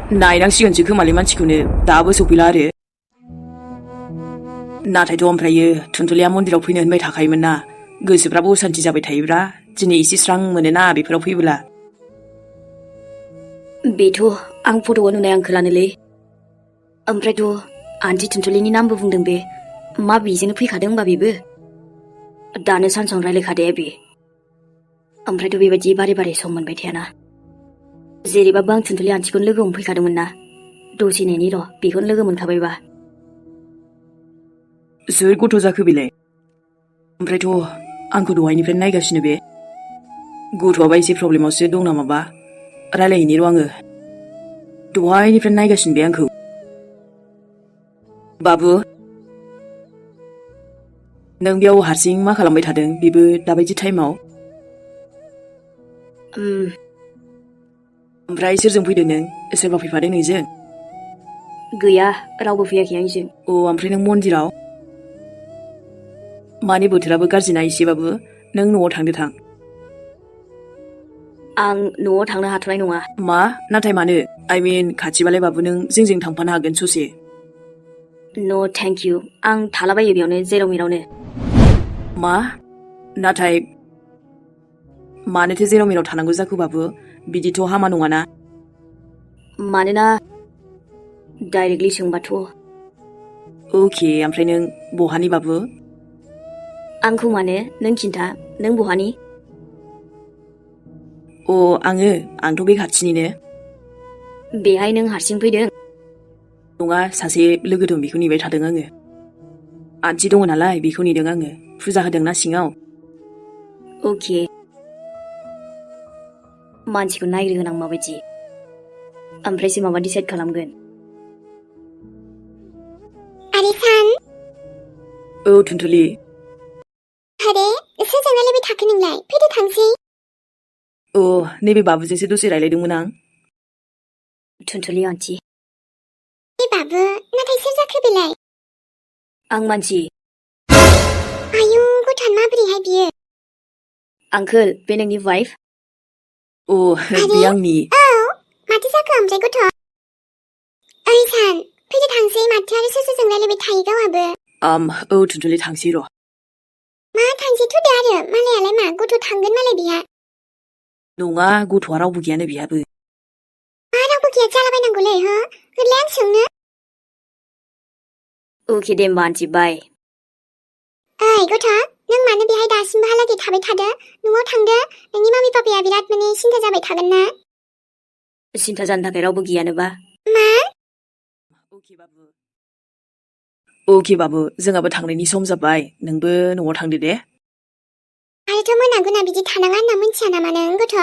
नायनांसिगोनसो खोमालै मानसिखौनो दाबो सफैला आरो नाथायथ' ओमफ्रायो थुनथुलिया मन्दिराव फैनो होनबाय थाखायोमोन ना गोसोफ्राबो असान्ति जाबाय थायोब्रा दिनै एसे स्रां मोनोना बेफोराव फैबोला बेथ' आं फट'आव नुनाय आंखोलानोलै ओमफ्रायथ' आन्टि थुनथुलिनि नामबो बुंदों बे मा बेजोंनो फैखादों होमबा बेबो दानो सानसुं रायलायखादे बे ओमफ्रायथ' बेबायदि बारे बारे सम मोनबाय थायाना जेरैबाबो आं थुनथुलि आन्टिखौनो लोगो हमफैखादोंमोन ना दसे नेनि र' बेखौनो लोगो मोनखाबायबा सोर गथ' जाखो बेलाय ओमफ्रायथ' आंखौ दहायनिफ्रायनो नायगासिनो बे गथ'आबा एसे प्रब्लेमावसो दं नामाबा रायलायहैनि र' आङो दहायनिफ्रायनो नायगासिनो बे आंखौ बाबु नों बेयाव हारसिं मा खालामबाय थादों बेबो दाबायदि टाइमाव ओमफ्राय सोरजों फैदों नों सोरबा फैफादों नोंजों गैया रावबो फैयाखै आंजों ओमफ्राय नों मन्दिराव माने बोथोराबो गाज्रिना एसेबाबो नों न'आव थांदो थां आं न'आव थांनो हाथ'नाय नङा मा नाथाय मानो आइ मिन खाथिबालाय बाबु नों जोंजों थांफानो हागोन ससे न' थेंक इउ आं थालाबायो बेयावनो जेराव मेरावनो मा नाथाय मानोथो जेराव मेराव थानांगौ जाखो बाबु बिदिथ' हामा नङाना मानोना डाइरेक्टलि सोंबाथ' अके ओमफ्राय नों बहानि बाबु आंखौ माने नों खिन्था नों बहानि आंथ' बे खाथिनिनो बेहाय नों हारसिं फैदों नङा सासे लोगो दं बेखौ नेबाय थादों आङो आन्टि दङ नालाय बेखौ नेदों आङो फुजा होदोंना सिङाव अके मानसिखौ नायग्रोगोन आं माबायदि ओमफ्रायसो माबा डिसाइड खालामगोन आरिसान औ थुनथुलि आरे सोरजों रायलायबाय थाखो नोंलाय फैदो थांसै नैबे बाबुजोंसो दसे रायलायदोंमोन आं थुनथुलि आन्टि ए बाबु नाथाय सोर जाखो बेलाय आं मानसि आयु गथ'आनो माबोरैहाय बियो आंकोल बे नोंनि वाइफ बे आंनि औ माथो जाखो ओमफ्राय गथ' ओइ सान फैदो थांसै माथो आरो सोरजों रायलायबाय थायो गावहाबो थुनथुलि थांसै र' मा थांसै थुदो आरो मालायालाय मा गथ' थांगोन मालाय बिहा नङा गथ'आ रावबो गैयानो बिहाबो मा रावबो गैया जालाबायनांगौलै हो होरलाय आं सोंनो अके दे होमबा आन्टि बाय ओइ गथ' नों मानो बेहाय दासिमबोहालागै थाबाय थादो न'आव थांदो नोंनि मामि पापाया बिराद सिन्था जाबाय थागोन ना सिन्था जानो थाखाय रावबो गैयानोबा मा अके बाबु जोंहाबो थांनायनि सम जाबाय नोंबो न'आव थांदो दे आरोथ' मोना बिदि थानाङा होनना मिथिया नामा नों गथ'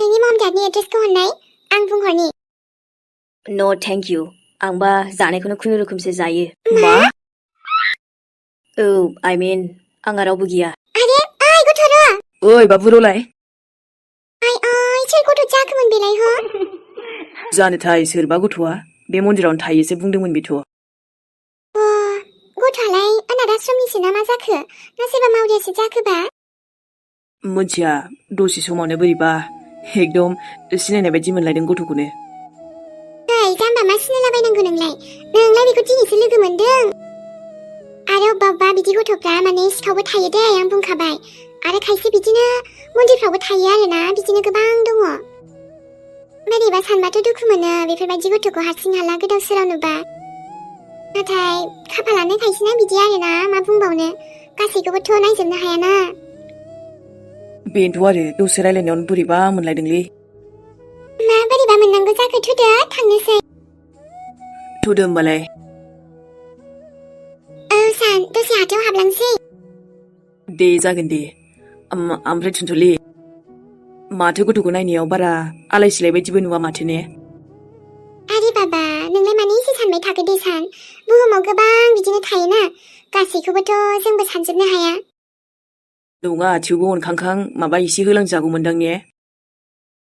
नोंनि मम डाडनि एड्रेसखौ हरनाय आं बुंहरनि न' थेंक इउ आंबा जानायखौनो खुनुरुखुमसो जायो मा औ आइ मिन आंहा रावबो गैया आरे ओइ गथ' र' ओइ बाबु र'लाय ओइ सोर गथ' जाखोमोन बेलाय हो जानोथाय सोरबा गथ'आ बे मन्दिरावनो थायोसो बुंदोंमोन बेथ' गथ'आलाय अनाथ आश्रमनिसो ना मा जाखो ना सोरबा मावरियासो जाखोबा मोनथिया दसे समावनो बोरैबा एकदम सिनायनाय बायदि मोनलायदों गथ'खौनो ओइ जाम्बा मा सिनायलाबायनांगौ नोंलाय बेखौ दिनैसो लोगो मोनदों आरो अबेबा बिदि गथ'फ्रा सिखावबो थायो दे आं बुंखाबाय आरो खायसे बिदिनो मन्दिरफ्रावबो थायो आरोना बिदिनो गोबां दङ बोरैबा सानबाथ' दुखु मोनो बेफोरबायदि गथ'खौ हारसिं हाला गोदाव सोराव नुबा नाथाय खाफालानो खायसेना बिदि आरोना मा बुंबावनो गासैखौबोथ' नायजोबनो हायाना बेनोथ' आरो दसे रायलायनायावनो बोरैबा मोनलायदोंलै मा बोरैबा मोननांगौ जाखो थुदो थांनोसै थुदो होमबालाय सान दसे हाथायाव हाबलांसै दे जागोन दे ओमफ्राय थुनथुलि माथो गथ'खौ नायनायाव बारा आलाय सिलाय बायदिबो नुवा माथो ने आरे बाबा नोंलाय मानो एसे सानबाय थाखो दे सान बुहुमाव गोबां बिदिनो थायोना गासैखौबोथ' जोंबो सानजोबनो हाया नङा थेवबो अनखांखां माबा एसे होलांजागौमोनदां ने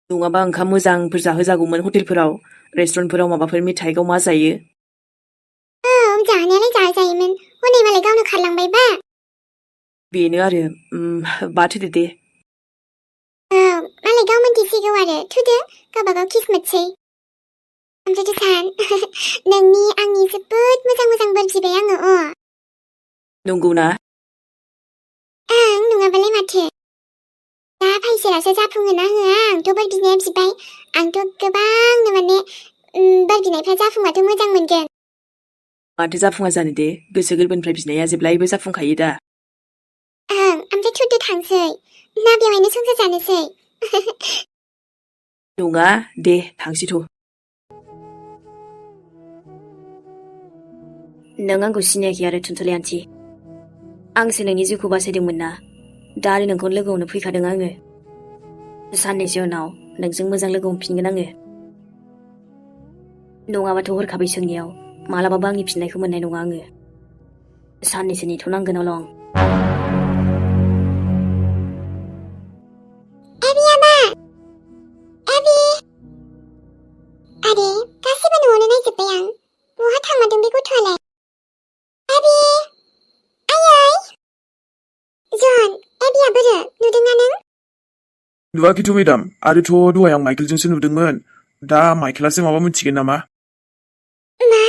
नङाबा ओंखाम मोजांफोर जाहोजागौमोन हटेलफोराव रेस्टुरेन्टफोराव माबाफोर मेथाइ गाव मा जायो जानायालाय जाजायोमोन हनै मालाय गावनो खारलांबायबा बेनो आरो बाद होदो दे मालाय गाव मोनथिसिगौ आरो थुदो गावबागाव किसमोनसै ओमफ्राय सान नोंनि आंनि जोबोद मोजां मोजां बोर बिबाय आङो नंगौना? ओं नङाबालाय माथो दा फाइसेलासो जाफुङोना होआ आंथ' बोर बिनाया बिबाय आंथ' गोबांनो माने बोर बिनायफ्रा जाफुंबाथ' मोजां मोनगोन माथो जाफुङा जानो दे गोसो गोरबोनिफ्राय बिनाया जेब्लायबो जाफुंखायो दा ओं ओमफ्राय थुदो थांसै ना बेवहायनो संसार जानोसै नङा दे थांसैथ' नों आंखौ सिनायाखै आरो थुनथुलि आन्टि आंसो नोंनि जिउखौ बासायदोंमोन ना दा आरो नोंखौ लोगो हमनो फैखादों आङो साननैसो उनाव नोंजों मोजां लोगो हमफिनगोन आङो नङाबाथ' हरखाबै सोंनायाव मालाबाबो आंनि फिननायखौ मोननाय नङा आङो साननैसो नेथ'नांगोन अलं एबि आबा एबि आरे गासिबो न'आवनो नायजोब्बाय आं बहा थांमारदों बे गथ'आलाय एबि आयै जन एबिया बोरो नुदोंना नों नुवाखैथ' मेडाम आरोथ' दहाय आं माइकेलजोंसो नुदोंमोन दा माइकेलासो माबा मोनथिगोन नामा मा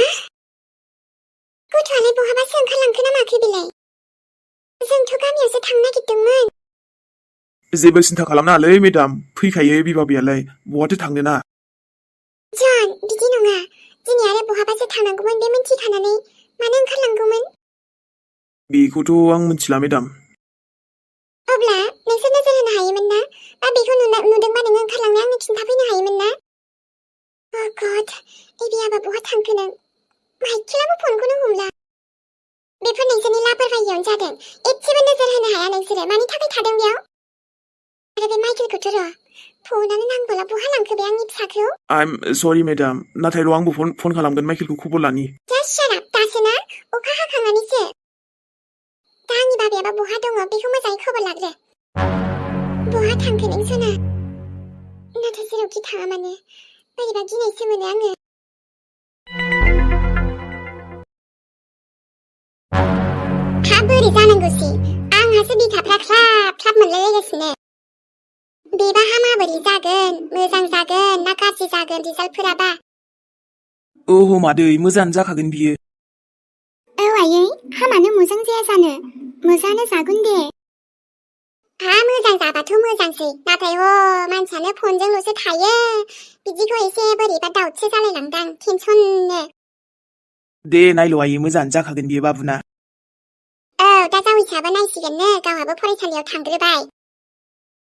गथ'आलाय बहाबासो ओंखारलांखो ना माखो बेलाय जोंथ' गामियावसो थांनो नागिरदोंमोन जेबो सिन्था खालामनाङालै मेडाम फैखायो बिबाबियालाय बहाथो थांनो ना जन बिदि नङा दिनै आरो बहाबासो थांनांगौमोन बे मिन्थिखानानै मानो ओंखारलांगौमोन बेखौथ' आं मिथिला मेडाम अब्ला नोंसोर नोजोर होनो हायोमोन ना बा बेखौ नुदोंबा नोङो ओंखारलांनो आंनो खिन्थाफैनो हायोमोन ना अ गड एबि आबा बहा थांखो नों माइकेलाबो फनखौनो हमला बेफोर नोंसोरनि लापरवाहियावनो जादों एसेबो नोजोर होनो हाया नोंसोरो मानि थाखाय थादों बेयाव आरो बे माइकेलखौथ' र' फनानो नांबोला बहा लांखो बे आंनि फिसाखौ आइ एम सरि मेडाम नाथाय र' आंबो फन खालामगोन माइकेलखौ खबर लानि जास्ट शाट आप दासो ना अखा हाखांनानैसो दा आंनि बाबायाबा बहा दङ बेखौ मोजाङै खबर लाग्रो बहा थांखो नों सना नाथाय जेरावखि थाङा मानो बोरैबा गिनायसो मोनो आङो हा बोरै जानांगौसै आंहासो बिखाफ्रा ख्लाब ख्लाब मोनलायलायगासिनो बेबाहा माबोरै जागोन मोजां जागोन ना गाज्रि जागोन रिजाल्टफोराबा औ मादै मोजाङानो जाखागोन बियो औ आयै हामानो मोजां जाया जानो मोजाङानो जागोन दे हा मोजां जाबाथ' मोजांसै नाथाय मानसियानो फनजोंल'सो थायो बिदिखौ एसे बोरैबा दाउटसो जालायलांदां टेनसननो दे नायल' आयै मोजाङानो जाखागोन बियो बाबुना औ दा जावैसोआबो नायसिगोननो गावहाबो फरायसालियाव थांग्रोबाय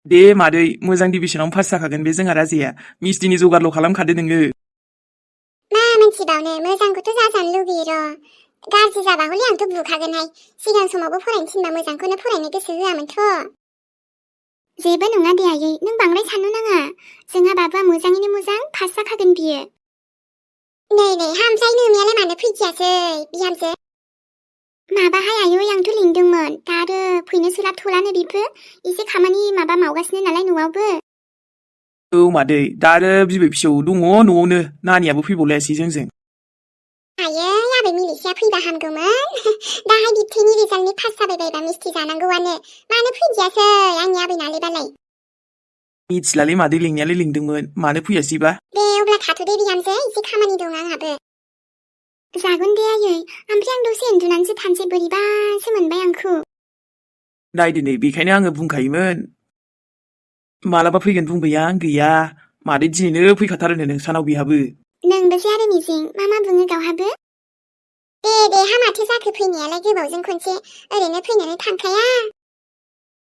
दे मादै मोजां डिभिसनावनो पास जाखागोन बे जोंहा राजाया मिस्थिनि जगारल' खालामखादो नोङो मा मिन्थिबावनो मोजांखौथ' जाजानो लुगैयो र' गाज्रि जाबा हले आंथ' बुखागोनहाय सिगां समावबो फरायनो थिनबा मोजांखौनो फरायनो गोसो होआमोनथ' जेबो नङा दे आयै नों बांद्राय साननो नाङा जोंहा बाबा मोजाङैनो मोजां पास जाखागोन बियो नै ओमफ्राय नोंनियालाय मानो फैदियासै बिहामजो माबाहाय आयै आंथ' लिंदोंमोन दा आरो फैनो सोलाबथ'लानो बेबो एसे खामानि मावगासिनो नालाय न'आवबो औ मादै दा आरो बिबै फिसौ दङ न'आवनो नानियाबो फैबावलायासै जोंजों आयै आबै मिलिसिया फैबा हामगौमोन दाहाय बिबथैनि रिजाल्टनि पास जाबाय बायबा मिस्थि जानांगौआनो मानो फैदियासै आंनि आबैनालायबालाय मिथिलालै मादै लिंनायालाय लिंदोंमोन मानो फैयासैबा दे अब्ला थाथ'दे बिहामजो एसे खामानि दं आंहाबो जागोन दे आयै ओमफ्राय आं दसे उन्दुनानैसो थानोसै बोरैबासो मोनबाय आंखौ नायदो नै बेखायनो आङो बुंखायोमोन मालाबा फैगोन बुंबाय आं गैया मादै दिनैनो फैखाथारोनो नोंसानाव बेहाबो नोंबोसो आरो मिजिं मा बुङो गावहाबो दे हा माथो जाखो फैनायालाय गोबावजों खनसे ओरैनो फैनानै थांखाया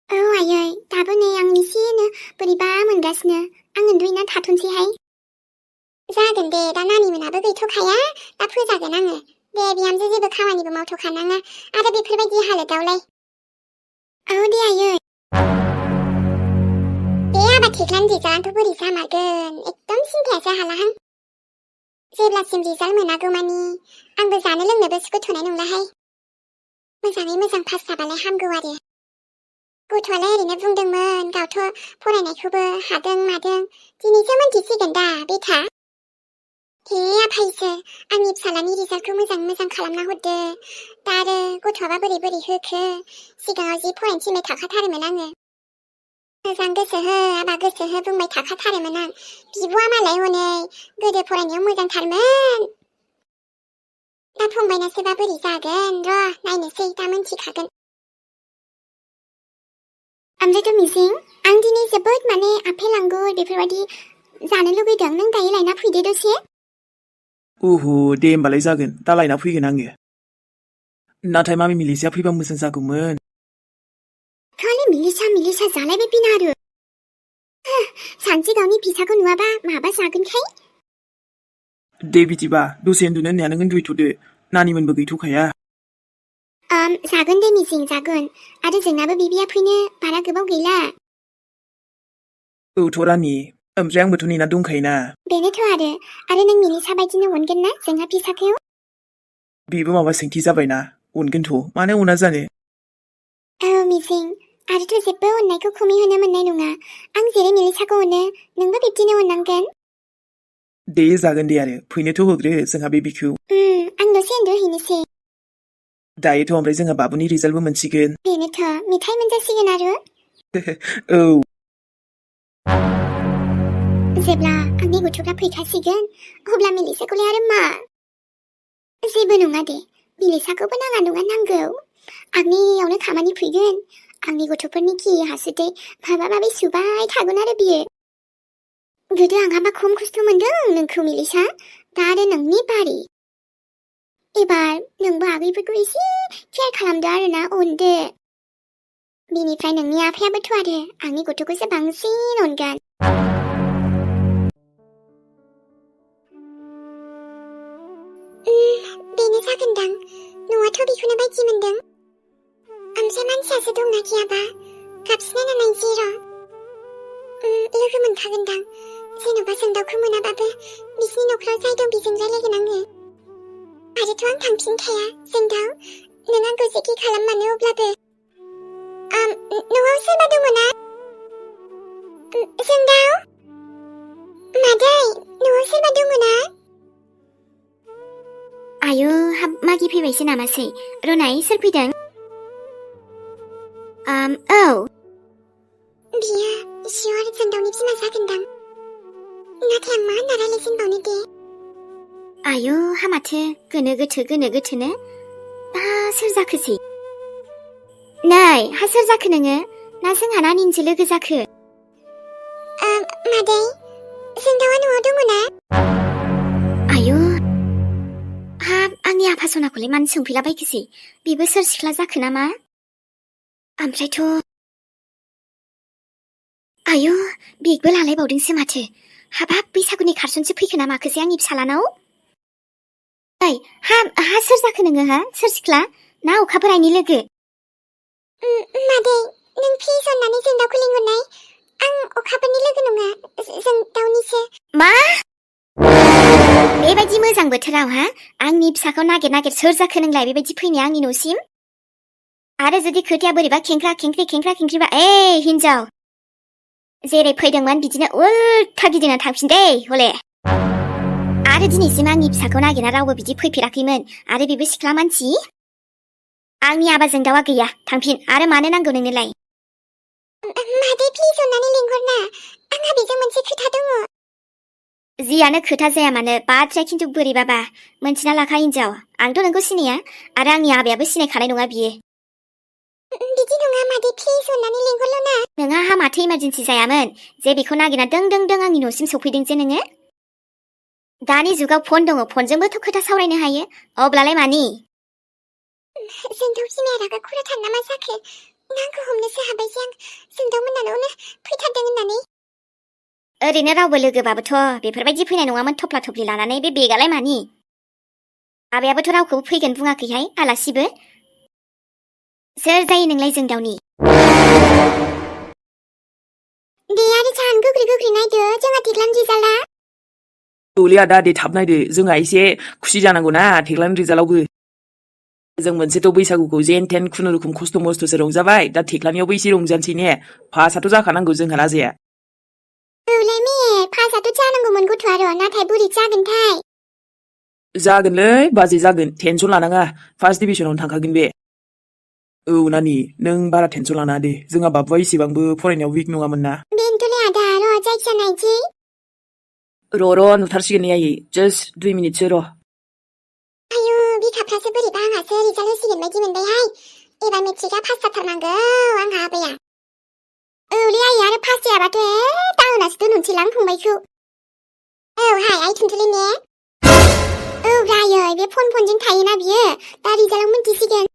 औ आयै दाबो नै आं एसेनो बोरैबा मोनगासिनो आं उन्दुहैना थाथ'नोसैहाय जागोन दे दा नानि मोनाबो गैथ'खाया दा फोजागोन आङो दे बिहामजो जेबो खामानिबो मावथ'खानाङा आरो बेफोरबायदि हालोदावलाय औ दे आयै दे आबा थेख्लानि रिजाल्टआथ' बोरै जामारगोन एकदम सिन्थायासो हालाहां जेब्लासिम रिजाल्ट मोनागौमानि आंबो जानो लोंनोबो सुखुथ'नाय नंलाहाय मोजाङै मोजां पास जाबालाय हामगौ आरो गथ'आलाय ओरैनो बुंदोंमोन गावथ' फरायनायखौबो हादों मादों दिनैसो मोनथिसिगोन दा बेथा हे आफायसो आंनि फिसालानि रिजाल्टखौ मोजां खालामना हरदो दा आरो गथ'आबा बोरै होखो सिगाङाव जि फरायनो थिनबाय थाखाथारोमोन आङो मोजां गोसो हो आबा गोसो हो बुंबाय थाखाथारोमोन आं बिब'आ मालाय हनै गोदो फरायनायाव मोजांथारमोन दा फंबायनासोबा बोरै जागोन र' नायनोसै दा मोनथिखागोन ओमफ्रायथ' मिजिं आं दिनै जोबोद माने आपेल आंगुर बेफोरबायदि जानो लुगैदों नों दायो लायना फैदो दसे दे होमबालाय जागोन दा लायना फैगोन आङो नाथाय मामि मिलिसाया फैबा मोजां जागौमोन खालि मिलिसा जालायबाय बिना आरो सानसे गावनि फिसाखौ नुवाबा माबा जागोनखाय दे बिदिबा दसे उन्दुनो होननाया नों उन्दुथ'दो नानिमोनबो गैथ'खाया जागोन दे मिजिं जागोन आरो जोंनाबो बिबिया फैनो बारा गोबाव गैला औथ' रानि ओमफ्राय आंबोथ' नेना दंखायोना बेनोथ' आरो नों मिलिसा बायदिनो अनगोन ना जोंहा फिसाखौ बेबो माबा सोंथि जाबायना अनगोनथ' मानो अना जानो औ मिजिं आरोथ' जेबो अननायखौ खमि होनो मोननाय नङा आं जेरै मिलिसाखौ अनो नोंबो बिब्दिनो अननांगोन दे जागोन दे आरो फैनोथ' होग्रो जोंहा बेबिखौ आं दसे उन्दुहैनोसै दायोथ' ओमफ्राय जोंहा बाबुनि रिजाल्टबो मोनसिगोन बेनोथ' मेथाइ मोनजासिगोन आरो औ जेब्ला आंनि गथ'फ्रा फैखासिगोन अब्ला मिलिसाखौलाय आरो मा जेबो नङा दे मिलिसाखौबो नाङा नङा नांगौ आंनियावनो खामानि फैगोन आंनि गथ'फोरनि खि हासुदै माबा माबि सुबाय थागोन आरो बियो गोदो आंहाबा खम खस्थ' मोनदों नोंखौ मिलिसा दा आरो नोंनि बारि एबार नोंबो आगैफोरखौ एसे केयार खालामदो आरोना अनदो बिनिफ्राय नोंनि आफायाबोथ' आरो आंनि गथ'खौसो बांसिन अनगोन बेनो जागोनदां न'आथ' बेखौनो बायदि मोनदों ओमफ्राय मानसियासो दंना गैयाबा गाबसिनायना नायनोसै र' लोगो मोनखागोनदां जेन'बा जों दाउखौ मोनाबाबो बिसिनि न'खराव जाय दं बेजों रायलायगोन आङो आरोथ' आं थांफिनखाया जों दाउ नों आंखौ जेखि खालाम मानो अब्लाबो न'आव सोरबा दङ ना जों दाउ मादै न'आव सोरबा दङ ना आयु हाब मागि फैबायसो नामासै रनाय सोर फैदों औ बियो सियर जोंदावनि बिमा जागोनदां नाथाय आं मा होनना रायलायजेनबावनो दे आयु हामाथो गोनो गोथोनो दा सोर जाखोसै नै हा सोर जाखो नोङो ना जोंहा नानिनिसो लोगो जाखो मादै जोंदावा न'आव दङ ना आयु हाब आंनि आफा सनाखौलाय मानो सोंफैलाबायखोसै बेबो सोर सिख्ला जाखो नामा ओमफ्रायथ' आयु बेगबो लालायबावदोंसो माथो हाबाब बैसागुनि खारसनसो फैखो ना माखोसै आंनि फिसालानाव ओइ हा सोर जाखो नोङो हा सोर सिख्ला ना अखा बोरायनि लोगो मादै नों प्लिज अननानै जों दाउखौ लिंहरनाय आं अखाफोरनि लोगो नङा जों दाउनिसो मा बेबायदि मोजां बोथोराव हा आंनि फिसाखौ नागिर सोर जाखो नोंलाय बेबायदि फैनाया आंनि न'सिम आरो जुदि खोथाया बोरैबा खेंख्रा खेंख्रिबा हिन्जाव जेरै फैदोंमोन बिदिनो उल्था गिदिंना थांफिन दे हले आरो दिनैसिम आंनि फिसाखौ नागिरना रावबो बिदि फैफेराखैमोन आरो बेबो सिख्ला मानसि आंनि आबाजों दाउआ गैया थांफिन आरो मानो नांगौ नोंनोलाय मादै प्लिज अननानै लिंहरना आंहा बेजों मोनसे खोथा दङ जियानो खोथा जाया मानो बाथ्राया खिन्थु बोरैबाबा मोनथिना लाखा हिन्जाव आंथ' नोंखौ सिनाया आरो आंनि आबायाबो सिनायखानाय नङा बियो बिदि नङा मादै प्लिज अननानै लिंहरल' ना नोंहा हामाथो इमारजेन्सि जायामोन जे बेखौ नागिरना दों आंनि न'सिम सफैदों जे नोङो दानि जुगाव फन दङ फनजोंबोथ' खोथा सावरायनो हायो अब्लालाय मानि जोंदाव बिमाया रागा खराथार नामा जाखो नांखौ हमनोसो हाबाय जे आं जोंदाव मोननानैनो फैथारदों होननानै ओरैनो रावबो लोगोबाबोथ' बेफोरबायदि फैनाय नङामोन थफ्ला थफ्लि लानानै बे बेगालाय मानि आबायाबोथ' रावखौबो फैगोन बुङाखैहाय आलासिबो सोर जायो नोंलाय जोंदावनि दे आरो जाहान गोख्रै नायदो जोंहा थेख्लानि रिजाल्टआ दले आदा दे थाब नायदो जोंहा एसे खुसि जानांगौना थेख्लानि रिजाल्टआवबो जों मोनसेथ' बैसागुखौ जेन थेन खुनुरुखुम खस्थ' मस्थ'सो रंजाबाय दा थेख्लानियावबो एसे रंजानोसै ने फासआथ' जाखानांगौ जोंहा राजाया औलाय मे फासआथ' जानांगौमोन गथ'आ र' नाथाय बोरै जागोनथाय जागोनलै बाजै जागोन टेनसन लानाङा फार्स्ट डिभिजनावनो थांखागोन बे औ नानि नों बारा टेनसन लानाङा दे जोंहा बाबुआ इसेबांबो फरायनायाव विक नङामोन ना बेनोथ'लै आदा र' जायखिया नायनोसै र' नुथारसिगोन नै आयै जास्ट 2 मिनिटसो र' आयु बिखाफ्रासो बोरैबा आंहासो रिजाल्ट होसिगोन बायदि मोनबायहाय एबार मेट्रिकआ पास जाथारनांगौ आंहा आबाया औलै आयै आरो पास जायाबाथ' दाहोनासो दोनहरसैलां फंबायखौ औहाय आइ थुनथुलि ने औ रायै बे फनजों थायोना बियो दा रिजाल्टआव मोनथिसिगोन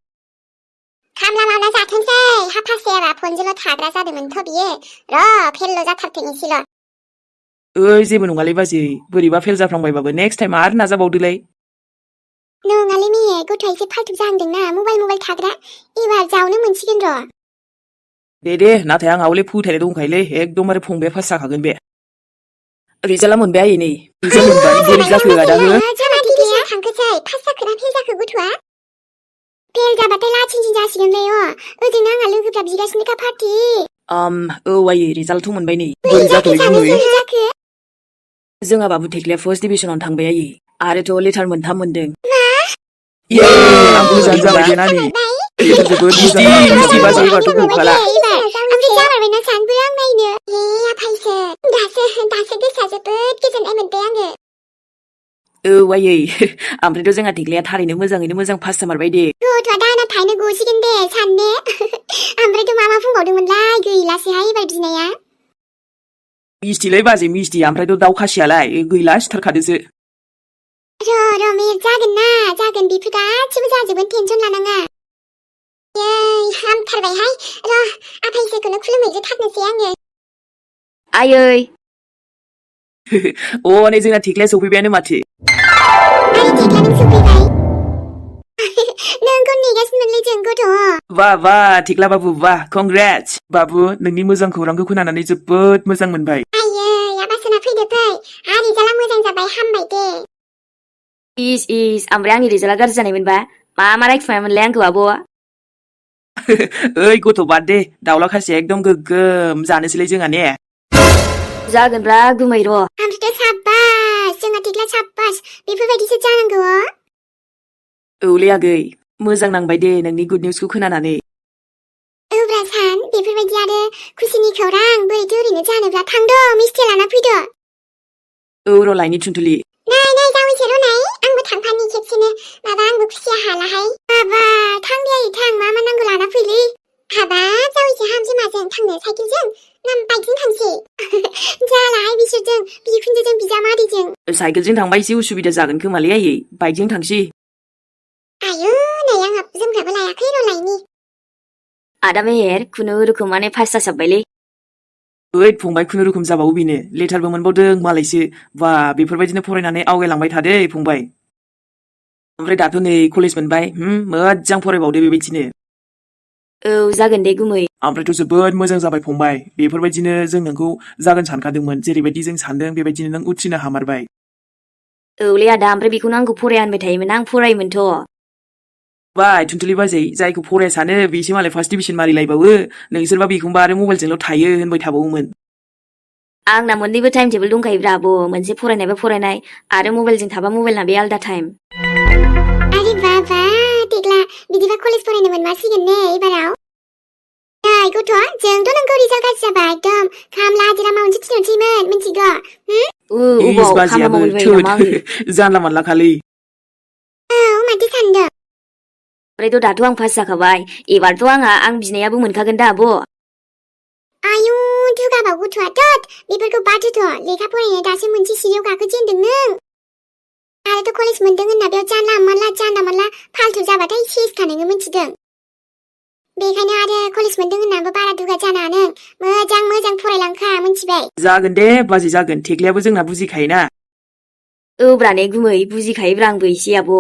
खामला मावना जाथोंसै हा पास जायाबा फनजोंल' थाग्रा जादोंमोनथ' बियो र' फेलल' जाथारथों एसेल' ओइ जेबो नङालै बाजै बोरैबा फेल जाफ्लांबायबाबो नेक्स्ट टाइम आरो नाजाबावदोलै नङालै मेये गथ'आ एसे फाल्थु जाहांदोंना मबाइल थाग्रा एबार जावनो मोनसिगोन र' दे नाथाय आंहा हले फोथायनाय दंखायोलै एकदमबारे फंबाया पास जाखागोन बे रिजाल्टआ मोनबाय आयै नै रिजाल्ट मोनबाय बोरै जाखो आदा हो थांखोसै पास जाखोना फेल जाखो गथ'आ फेल जाबाथाय लाथिंसिन जासिगोनलै ओजोंनो आंहा लोगोफ्रा बिगासिनोखा पार्टि औ आयै रिजाल्टथ' मोनबाय नै बोरै जाखो गुमै जोंहा बाबु थेख्लिया फार्स्ट डिभिजनाव थांबाय आयै आरोथ' लेटार मोनथाम मोनदों ये आंबो मोजाङानो जाबाय दे नानि बेथ' जोबोद मोजां मिस्टि बाजै एबारथ' गखाला ओमफ्राय जामारबायना जानबो आं नायनो आफायसो दासो गोसोआ जोबोद गोजोननाय मोनबाय आङो औ आयै ओमफ्रायथ' जोंहा थेख्लिया थारैनो मोजाङैनो मोजां पास जामारबाय दे गथ'आ दाना थाहैनो गसिगोन दे सानने ओमफ्रायथ' मा बुंबावदोंमोनलाय गैलासोहाय एबार बिनाया मिस्टिलै बाजै मिस्टि ओमफ्रायथ' दाउ खासियालाय गैला सिथारखादोसो र' मेर जागोन ना जागोन बेफोर गासिबो जाजोबगोन टेनसन लानाङा हामथारबायहाय र' आफायसोखौनो खुलुमहैजोबथारनोसै आङो आयै नै जोंना थेख्लिया सफैबायानो माथो आरो थेख्ला नों सफैबाय नोंखौ नेगासिनोमोनलै जों गथ' बा थेख्ला बाबु बा कंग्रेट्स बाबु नोंनि मोजां खौरांखौ खोनानानै जोबोद मोजां मोनबाय आयै आबासोना फैदो फै रिजाल्टआ मोजां जाबाय हामबाय दे इस ओमफ्राय आंनि रिजाल्टआ गाज्रि जानायमोनबा मा रायखुमायामोनलाय आंखौ आब'आ ओइ गथ' बाद दे दाउला खासिया एकदम गोगोम जानोसैलै जोंहा ने जागोनब्रा गुमै र' ओमफ्रायथ' साब्बास जोंहा थेख्ला साब्बास बेफोरबायदिसो जानांगौ औलै आगै मोजां नांबाय दे नोंनि गुड निउसखौ खोनानानै औब्रा सान बेफोरबायदि आरो खुसिनि खौरां बोरैथो ओरैनो जानोब्ला थांद' मिस्थि लाना फैदो औ र' लायनि थुनथुलि नाय जावैसो र' नाय आंबो थांफानि खेबसेनो माबा आंबो खुसिया हालाहाय बाबा थां दे आयै थां मा नांगौ लाना फैलै हाबाब जावैसो हामसै माजों थांनो साइकेलजों ना बाइकजों थांसै जालाहाय बिसोरजों बिखुनजोजों बिजामादैजों साइकेलजों थांबा एसे उसुबिदा जागोन खोमालै आयै बाइकजों थांसै आयु नै आंहा जोमग्राबो लायाखै र' लायनि आदा मेहेर खुनुरुखुम माने पास जासाबबायलै ओइ फंबाय खुनुरुखुम जाबावो बेनो लेटारबो मोनबावदों मालायसो बा बेफोरबायदिनो फरायनानै आवगायलांबाय थादे फंबाय ओमफ्राय दाथ' नै कलेज मोनबाय मोजां फरायबावदो बेबायदिनो औ जागोन दे गुमै ओमफ्रायथ' जोबोद मोजां जाबाय फंबाय बेफोरबायदिनो जों नोंखौ जागोन सानखादोंमोन जेरैबायदि जों सानदों बेबायदिनो नों उथ्रिनो हामारबाय औलै आदा ओमफ्राय बेखौनो आंखौ फराया होनबाय थायोमोन आं फरायोमोनथ' बाय थुनथुलि बाजै जायखौ फराया सानो बेसो मालाय फार्स्ट डिभिसन मारिलायबावो नोंसोरबा बेखौबा आरो मबाइलजोंल' थायो होनबाय थाबावोमोन आंना मोननैबो टाइम टेबोल दंखायोब्रा आब' मोनसे फरायनायबा फरायनाय आरो मबाइलजों थाबा मबाइलना बे आलदा टाइम आरे बाबा थेख्ला बिदिबा कलेज फरायनो मोनमारसिगोन ने एबाराव नै गथ' जोंथ' नोंखौ रिजाल्ट गाज्रि जाबा एकदम खामला हाजिरा मावनोसो थिनहरसैमोन मिन्थिगौ अबाव खामला मावबाय नामा आङो जानला मानला खालै औ माथो सानदों ओमफ्रायथ' दाथ' आं पास जाखाबाय एबारथ' आं बिनायाबो मोनखागोन दा आब' आयु दुगाबा गथ'आ थोद बेफोरखौ बादहोथ' लेखा फरायनाया दासो मोनसे सिरियाव गाखोजेनदों नों आरोथ' कलेज मोनदों होनना बेयाव जानला मानला फाल्थु जाबाथाय सेसखा नोङो मिन्थिदों बेखायनो आरो कलेज मोनदों होननाबो बारा दुगा जानाङा नों मोजां फरायलांखा मिन्थिबाय जागोन दे बाजै जागोन थेख्लियाबो जोंना बुजिखायोना औब्रा ने गुमै बुजिखायोब्रा आंबो एसे आब'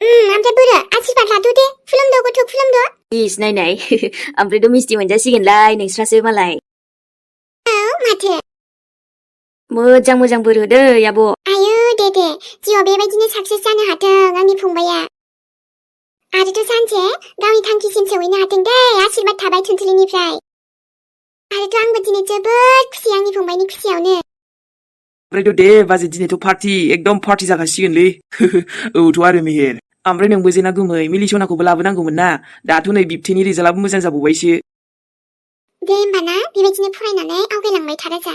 ओमफ्राय बोरो आशीर्बाद लाद' दे खुलुमद' गथ' खुलुमद' इस नायनाय ओमफ्रायथ' मिस्टि मोनजासिगोनलाय नोंस्रासो मालाय औ माथो मोजां बोर होदै आब' आयु दे जिउआव बेबायदिनो साक्सेस जानो हाथों आंनि फंबाया आरोथ' सानसे गावनि थांखिसिम सौहैनो हाथों दे आशीर्बाद थाबाय थुनथुलिनिफ्राय आरोथ' आंबो दिनै जोबोद खुसि आंनि फंबायनि खुसियावनो ओमफ्रायथ' दे बाजै दिनैथ' पार्टि एकदम पार्टि जाखासिगोनलै औथ' आरो मेहेर ओमफ्राय नोंबो जेना गोमै मिलिसनाखौबो लाबोनांगौमोन ना दाथ' नै बिबथैनि रिजाल्टआबो मोजां जाबावबायसो दे होमबा ना बेबायदिनो फरायनानै आवगायलांबाय था राजा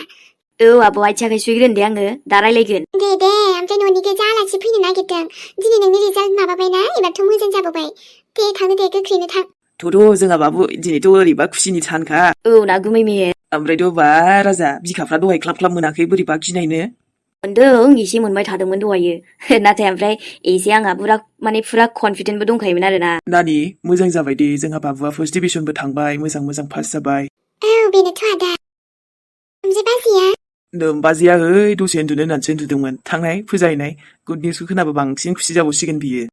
औ आब' आथिं आखाइ सुहैग्रोन दे आङो दा रायलायगोन दे ओमफ्राय न'नि गोजा आलासि फैनो नागिरदों दिनै नोंनि रिजाल्ट माबाबायना एबारथ' मोजां जाबावबाय दे थांनो दे गोख्रैनो थां थ'थ' जोंहा बाबु दिनैथ' ओरैबा खुसिनि सानखा औ ना गुमै मेहे ओमफ्रायथ' बा राजा बिखाफ्रा दहाय ख्लाब ख्लाब मोनाखै बोरैबा गिनायनो मोनदों एसे मोनबाय थादोंमोन दहायो नाथाय ओमफ्राय एसे आंहा फुरा कनफिडेन्टबो दंखायोमोन आरोना नानि मोजां जाबाय दे जोंहा बाबुआ फार्स्ट डिभिसनबो थांबाय मोजां पास जाबाय औ बेनोथ' आदा ओमफ्राय बाजैया बाजैया दसे उन्दुनो होननानैसो उन्दुदोंमोन थांनाय फुजा हैनाय गुड निउसखौ खोनाबा बांसिन खुसि जाबावसिगोन बियो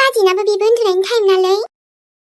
बाजैनाबो बेबो उन्दुनायनि टाइम नालाय